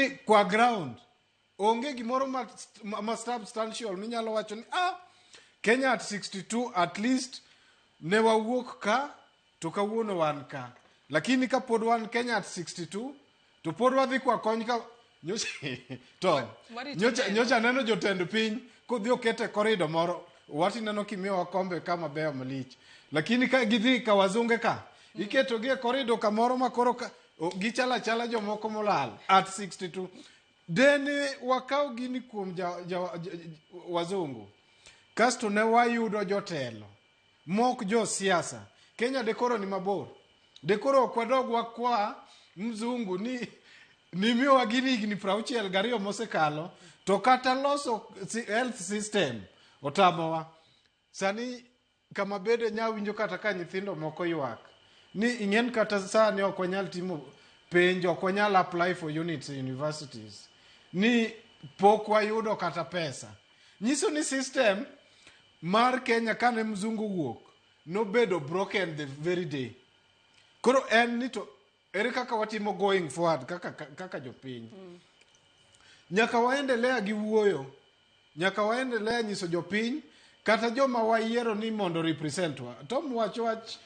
Lakini kwa ground onge gimoro ma substantial minyalo wacho ni, ah, Kenya at 62 at least ne wawuok ka to kawuono wan ka. Lakini ka pod wan Kenya at 62 to pod wadhi kwa kony ka nyocha to Warito nyocha neno. Nyocha neno jotend piny kodhi okete corridor moro watineno kimiyowa kombe ka mabeyo malich, lakini ka gidhi ka wazunge ka iketogi e corridor kamoro ma koro ka gichalo achala jomoko molal. At 62 dene wakaw gini kuom ja wazungu kasto ne wayudo jotelo mok josiasa, Kenya de koro ni mabor, de koro ok wadog wakwa mzungu ni nimiyowa gini higni 62 mosekalo to kata loso health system otamowa. Sani kama bede nya winjo kata ka nyithindo moko ywak ni ing'en kata sani ok wanyal timo penj, ok wanyal apply for units e universities ni pok wayudo kata pesa. Nyiso ni system mar Kenya kane mzungu wuok nobedo broken the very day. Koro en ni to ere kaka watimo going forward kaka jopiny? Nyaka waendelea gi wuoyo, nyaka waendelea nyiso jopiny kata joma wayiero ni mondo represent wa. Tom wacho wach.